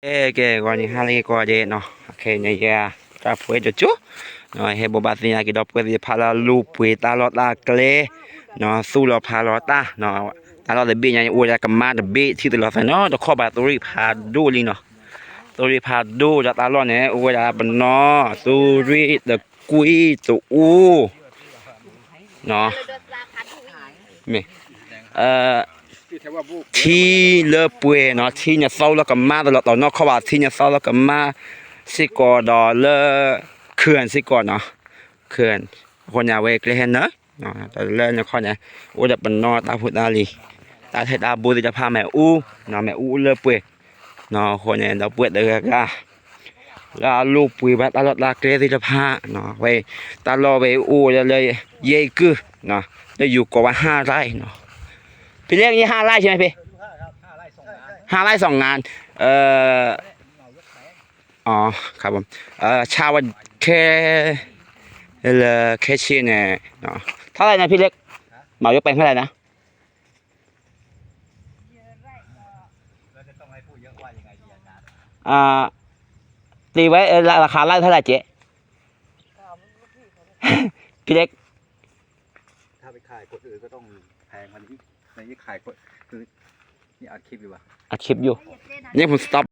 ເກ ກອນນີ້ ຮາເລ ກອນເດເນາະ ໂອເຄ ເນຍ ຕາເຟຍ ໂຈໂຈເນາະ ເຮັດບໍ່ບາດສິຍາ ກິດອກ ເປີດ ສິພາລາ ລູກເປີດ ຕາຫຼອດ ຕາເກລເນາະ ສູ້ລອ ພາລອ ຕາເນາະ ຕາຫຼອດ ຕະເບຍ ຍາ ໂອ ຍາ ກະມາ ຕະເບ ທີ່ຕະຫຼອດ ໃສ່ເນາະ ຕະຂໍບາ ຕຸຣິ ພາດູ ລີເນາະ ຕຸຣິ ພາດູ ຈາ ຕາຫຼອດ ເນຍ ໂອ ຍາ ບານນອ ຕຸຣິ ຕະກຸຍ ຕະອູ ເນາະ ເມ ເອີ ທີ່ເລີເປເນາະ ທີ່ຍາເຊົາ ແລ້ວກໍມາຕະຫຼອດ ຕອນນອກເຂົ້າວ່າ ທີ່ຍາເຊົາ ແລ້ວກໍມາຊິກອດອເລີ ເຂື່ອນຊິກອດເນາະ ເຂື່ອນ ຄົນຍາເວເກເຮນເນາະ ເນາະ ຕະເລີນະຄອນເນຍ ໂອດະປະນອ ຕາພຸດຕາລີ ຕາເທດຕາບູຕິຕະພາ ແມ່ອູເນາະ ແມ່ອູເລີເປ ເນາະ ໂຄແນນດອກເປີດເດີກາ ລາລູກປຸຍບັດຕາລອດລາເກຣຕິລະພາເນາະ ໄວ້ຕາລອໄວ້ອູ ລະເລີຍເຢກືເນາະ ລະຢູ່ກໍວ່າຫ້າໄຮ່ເນາະ ພີ່ເລັກນີ້ຫ້າໄຮ່ໃຊ່ໄໝພີ່? ຫ້າໄຮ່ສອງງານ ເອີ ອໍ ຄັບຜົມ ເອີ ຊາວເຄ ລະເຄຊິເນເນາະ ເທົ່າໄຫຼນະພີ່ເລັກ? ເໝົາຍົກແປງເທົ່າໄຫຼນະ? ອາ ຕີໄວ້ ເອີ ລາ ລາຄາໄລ່ເທົ່າໃດເຈ? ພີ່ເລັກ ຖ້າໄປຂາຍຄົນອື່ນກໍຕ້ອງແພງກວ່ານີ້ ໃນນີ້ຂາຍຄົນ ຄື ນີ້ອັດຄລິບຢູ່ຫວາ? ອັດຄລິບຢູ່ ນີ້ຜົມສະຕັອບ